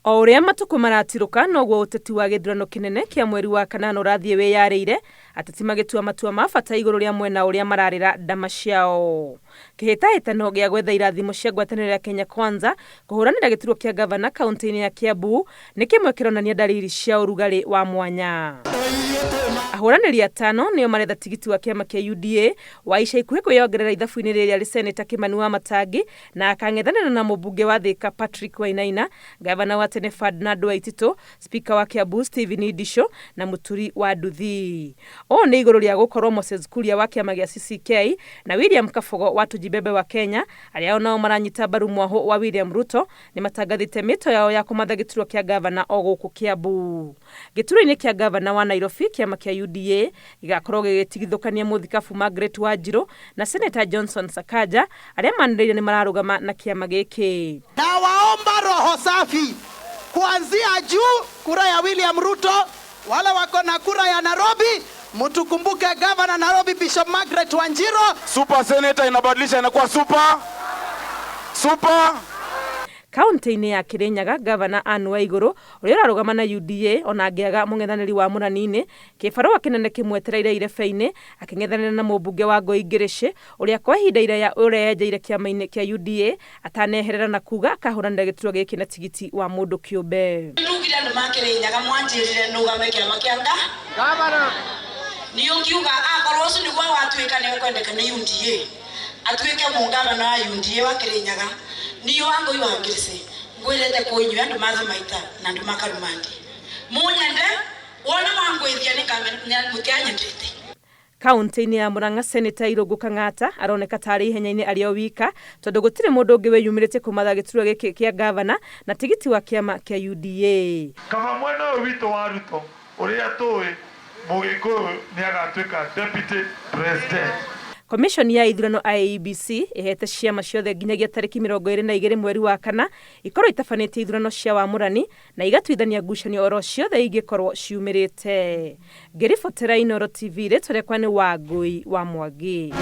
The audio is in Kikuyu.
O ũrĩa matukũ maratirũka, noguo ũteti wa gĩthurano kĩnene kĩa mweri wa kanana ũrathiĩ wĩyarĩire, ateti magĩtua matua ma bata igũrũ rĩa mwena ũrĩa mararĩra ndama ciao. Kĩhĩtahĩtano gĩa gwetha irathimo cia ngwatanĩro ya Kenya Kwanza kũhũranĩra gĩturwa kĩa ngavana kaũntĩ-inĩ ya Kiambu nĩ kĩmwe kĩronania ndariri cia ũrugarĩ wa mwanya. Ahũranĩri atano nĩo maretha tigiti wa kĩama kĩa UDA wa ica ikuhĩ kwĩyongerera ithabu-inĩ rĩrĩa rĩ Seneta Kĩmani Wamatangi na akang'ethanĩra na mũmbunge wa Thika Patrick Wainaina, ngavana wa tene Ferdinand Waititũ, Speaker wa Kiambu Stephen Ndichu na Mũturi wa Nduthi. Ũũ nĩ igũrũ rĩa gũkorwo Moses Kuria wa kĩama gĩa CCK na William Kabogo wa Tujibebe wa Kenya arĩa onao maranyita mbaru mwahũ wa William Ruto nĩ matangathĩte mĩto yao ya kũmatha gĩturwa kĩa ngavana o gũkũ Kiambu. Gĩturwa-inĩ kĩa ngavana wa Nairobi, kĩama kĩa UDA gĩgakorwo gĩgĩtigithũkania mũthikabu Margaret Wanjiru na Seneta Johnson Sakaja arĩa manĩrĩire nĩ mararũgama na kĩama gĩkĩ. Nawaomba roho safi kuanzia juu, kura ya William Ruto, wale wako na kura ya Nairobi, mtukumbuke gavana Nairobi Bishop Margaret Wanjiru. Super senator inabadilisha inakuwa super super. Kaunti-inĩ ya Kirinyaga, Gavana Anne Waigũrũ ũrĩa ũrarũgama na UDA ona angĩaga mũng'ethanĩri wa Mũrani-inĩ, kĩbarũa kĩnene kĩmwetereire irebe-inĩ akĩng'ethanĩra na mũmbunge wa Ngoi Ngĩrĩcĩ ũrĩa kwa ihinda iraya ũreyenjeire kĩama-inĩ kĩa UDA ataneherera na kuga akahũranĩra gĩturwa gĩkĩ na tigiti wa mũndũ kĩũmbe. Ndugire andu ma Kirinyaga mwanjirire nugame kiama kia nga niyo ngiuga akorwo ucio niguo watuika ni kwendeka ni UDA atuike mungavana wa UDA wa Kirinyaga, niyo Wangui wa Ngirici ngwirite kuinyua andu mathamaita na andu makarumandi munyende wona mwangwithia ni mutianyendete. Kaunti-inĩ ya Murang'a, Seneta Irũngũ Kang'ata aroneka tarĩ ihenya-inĩ arĩ o wika tondũ gũtirĩ mũndũ ũngĩ wĩyumĩrĩtie kũmatha gĩturwa gĩkĩ kĩa ngavana na tigiti wa kĩama kĩa UDA. Kaba mwena ũyũ witũ wa Ruto ũrĩa tũĩ Mũgĩkũyũ nĩ agatuĩka deputy president. Komishoni ya ithurano IEBC ĩhete ciama ciothe nginyagia tarĩki 22 mweri wa kana ikorwo itabanĩtie ithurano cia wamũrani na igatuithania ngucanio oro ciothe ingĩkorwo ciumĩrĩte. Ngĩribotera Inooro TV, rĩtwa rĩakwa nĩ Wangũi wa Mwangi.